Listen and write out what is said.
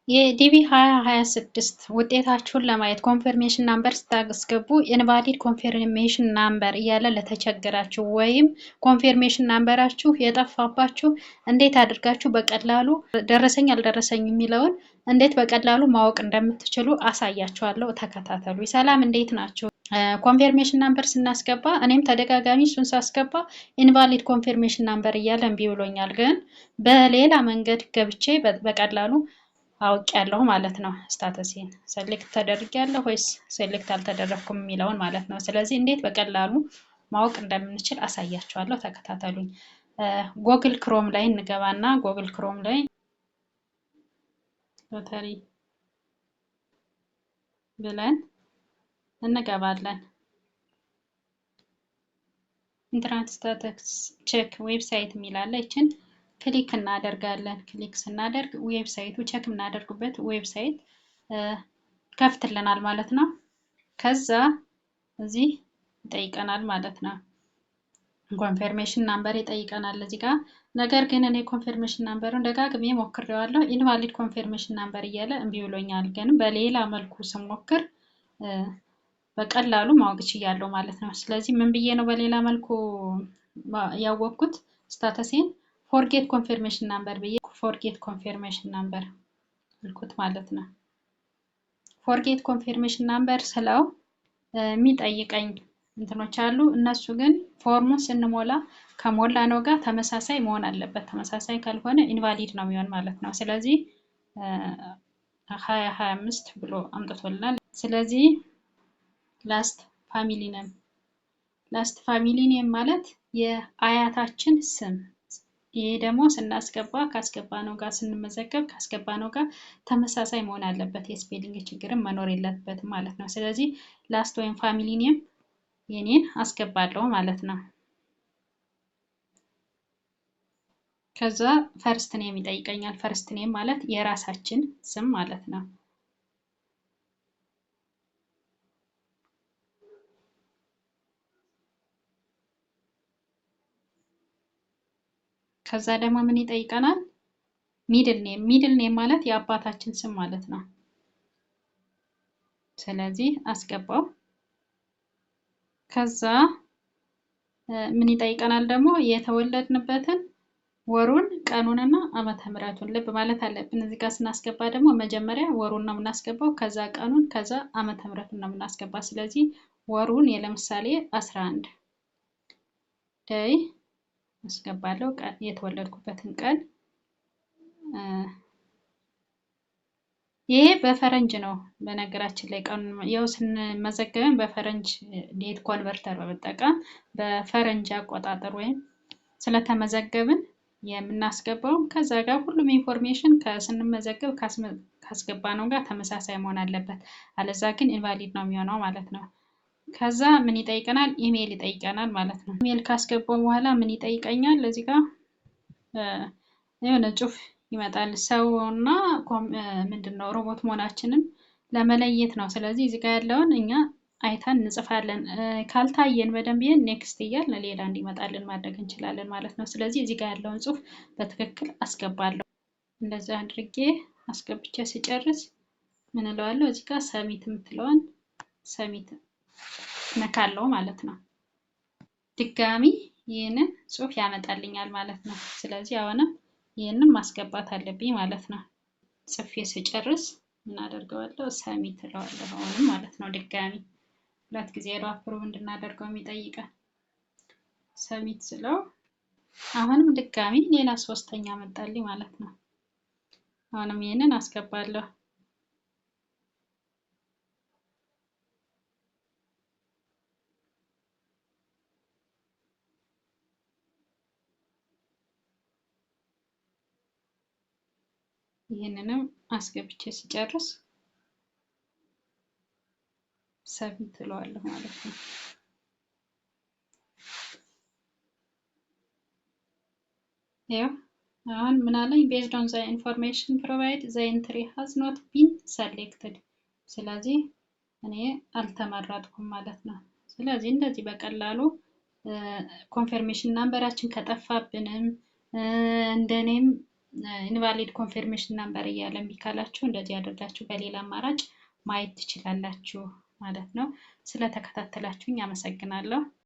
የ DV 2026 ውጤታችሁን ለማየት confirmation number ስታስገቡ invalid confirmation number እያለ ለተቸገራችሁ ወይም confirmation number ኣችሁ የጠፋባችሁ፣ እንዴት አድርጋችሁ በቀላሉ ደረሰኝ አልደረሰኝ የሚለውን እንዴት በቀላሉ ማወቅ እንደምትችሉ አሳያችኋለሁ። ተከታተሉ። ሰላም፣ እንዴት ናችሁ? Confirmation number ስናስገባ እኔም ተደጋጋሚ እሱን ሳስገባ invalid confirmation number እያለ እምቢ ብሎኛል። ግን በሌላ መንገድ ገብቼ በቀላሉ አውቄያለሁ ማለት ነው። Status ኤን select ተደርጌያለሁ ወይስ select አልተደረግኩም የሚለውን ማለት ነው። ስለዚህ እንዴት በቀላሉ ማወቅ እንደምንችል አሳያችኋለሁ። ተከታተሉኝ። Google Chrome ላይ እንገባና Google Chrome ላይ ሎተሪ ብለን እንገባለን። Entrant status check website የሚል አለ። ይችን click እናደርጋለን። Click ስናደርግ website ኡ check የምናደርግበት website ከፍትልናል ማለት ነው። ከዛ እዚህ ይጠይቀናል ማለት ነው። Confirmation number ይጠይቀናል እዚህ ጋር። ነገር ግን እኔ confirmation number ኡን ደጋግሜ ሞክሬዋለሁ። Invalid confirmation number እያለ እምቢ ብሎኛል። ግን በሌላ መልኩ ስሞክር በቀላሉ ማወቅ ችያለሁ ማለት ነው። ስለዚህ ምን ብዬ ነው በሌላ መልኩ ያወቅኩት status ኤን? Forget confirmation number ብዬ forget confirmation number አልኩት ማለት ነው። Forget confirmation number ስለው የሚጠይቀኝ እንትኖች አሉ። እነሱ ግን ፎርሙን ስንሞላ ከሞላነው ጋር ተመሳሳይ መሆን አለበት። ተመሳሳይ ካልሆነ invalid ነው የሚሆን ማለት ነው። ስለዚህ 2025 ብሎ አምጥቶልናል። ስለዚህ last family name፣ last family name ማለት የአያታችን ስም። ይሄ ደግሞ ስናስገባ ካስገባነው ጋር፣ ስንመዘገብ ካስገባነው ጋር ተመሳሳይ መሆን አለበት። የ spelling ችግርም መኖር የለበትም ማለት ነው። ስለዚህ last ወይም family name የኔን አስገባለሁ ማለት ነው። ከዛ first name ይጠይቀኛል። First name ማለት የራሳችን ስም ማለት ነው። ከዛ ደግሞ ምን ይጠይቀናል? Middle name። Middle name ማለት የአባታችን ስም ማለት ነው። ስለዚህ አስገባው። ከዛ ምን ይጠይቀናል ደግሞ? የተወለድንበትን ወሩን፣ ቀኑንና ዓመተ ምሕረቱን። ልብ ማለት አለብን። እዚህ ጋር ስናስገባ ደግሞ መጀመሪያ ወሩን ነው የምናስገባው፣ ከዛ ቀኑን፣ ከዛ ዓመተ ምሕረቱን ነው የምናስገባ። ስለዚህ ወሩን ለምሳሌ 11 day አስገባለሁ፣ የተወለድኩበትን ቀን። ይሄ በፈረንጅ ነው በነገራችን ላይ። ቀኑ ያው ስንመዘገብን በፈረንጅ date converter በመጠቀም በፈረንጅ አቆጣጠር ወይም ስለተመዘገብን የምናስገባው ከዛ ጋር ሁሉም information ስንመዘገብ ካስገባነው ጋር ተመሳሳይ መሆን አለበት። አለዛ ግን invalid ነው የሚሆነው ማለት ነው። ከዛ ምን ይጠይቀናል? ኢሜይል ይጠይቀናል ማለት ነው። ኢሜይል ካስገባው በኋላ ምን ይጠይቀኛል? እዚህ ጋር የሆነ ጽሁፍ ይመጣል። ሰው እና ምንድን ነው ሮቦት መሆናችንን ለመለየት ነው። ስለዚህ እዚህ ጋር ያለውን እኛ አይተን እንጽፋለን። ካልታየን በደንብ ይሄን next እያልን ሌላ እንዲመጣልን ማድረግ እንችላለን ማለት ነው። ስለዚህ እዚህ ጋር ያለውን ጽሁፍ በትክክል አስገባለሁ። እንደዚህ አድርጌ አስገብቼ ስጨርስ ምን እለዋለሁ? እዚህ ጋር submit የምትለዋን submit ነካለው ማለት ነው። ድጋሚ ይህንን ጽሁፍ ያመጣልኛል ማለት ነው። ስለዚህ አሁንም ይህንን ማስገባት አለብኝ ማለት ነው። ጽፌ ስጨርስ ምን አደርገዋለሁ? Submit እለዋለሁ አሁንም ማለት ነው። ድጋሚ ሁለት ጊዜ ነው approve እንድናደርገው የሚጠይቀን። Submit ስለው አሁንም ድጋሚ ሌላ ሶስተኛ መጣልኝ ማለት ነው። አሁንም ይህንን አስገባለሁ። ይህንንም አስገብቼ ስጨርስ submit እለዋለሁ ማለት ነው። ይኸው አሁን ምን አለኝ? Based on the information provided, the entry has not been selected። ስለዚህ እኔ አልተመረጥኩም ማለት ነው። ስለዚህ እንደዚህ በቀላሉ confirmation number ኣችን ከጠፋብንም እንደኔም Invalid confirmation number እያለ እምቢ ካላችሁ እንደዚህ አድርጋችሁ በሌላ አማራጭ ማየት ትችላላችሁ ማለት ነው። ስለተከታተላችሁኝ አመሰግናለሁ።